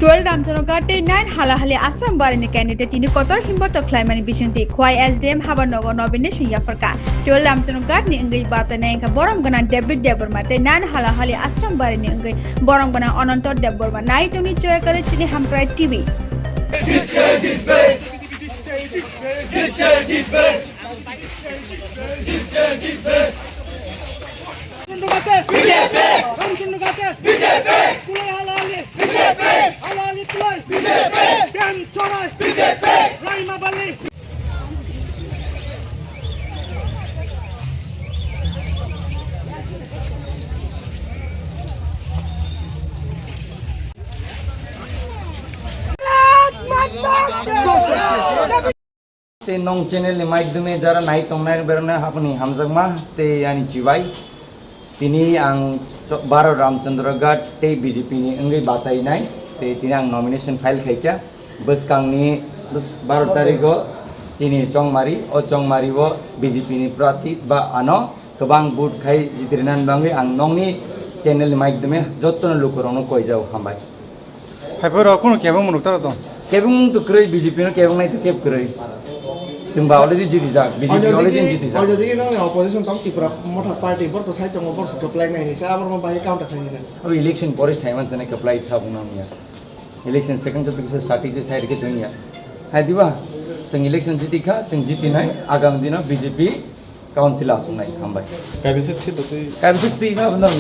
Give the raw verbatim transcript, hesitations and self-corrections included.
Twelve Ramchandra Ghat tei nine Halahali Ashram Barini candidate tini kotor himboto khlaimani bisingtwi Khwai S D M Habanogo nomination yapharkha. Twelve Ramchandra Ghat ni wngwi batai nai wngkha borom gwnang David Debbarma tei nine Halahali Ashram Barini wngwi borom gwnang Ananto Debbarma. Nai tongni Joyakari chini Hamkrai T V. Ramchandra Ghat! B J P! Ramchandra Ghat! B J P! Kulai Halali! B J P! Halali Kulai! B J P! Dam Chorai! B J P! Raima Valley! Tei nong channel ni maidhume jara nai tongnai berna hapni hamjakma tei ani chibai. Tini ang cho-, baro Ramchandra Ghat tei B J P ni wngwi batai nai. Tei tini ang nomination file khaikha. Bwskangni bwsk-, baro tarikh o chini Chongmari, o Chongmari o B J P ni prati ba ano kwbang vote khai jitirnani bangwi ang nongni channel ni maidhume jottono lukurokno koijao, hambai. Hai phai rok kunu kebeng munuk taro tong. Kebeng to kwrwi B J P no kebeng nai to keb kwrwi. Chwng ba already jiti jak, B J P already jiti jak. Ojo digi nang opposition tong Tripura Motha Party bor to sai tongo bor to play nai ni sara bor mo bai counter khai ni. Abo election pore sai man chana apply tha bung nang ya. Election second to kisa sati je sai rike chwng ya. Hai diba? Chwng election jiti kha, chwng jiti nai, agam dino B J P council asung nai, hambai. Kaibisa si to twi. Kaibisa twi ba bwno.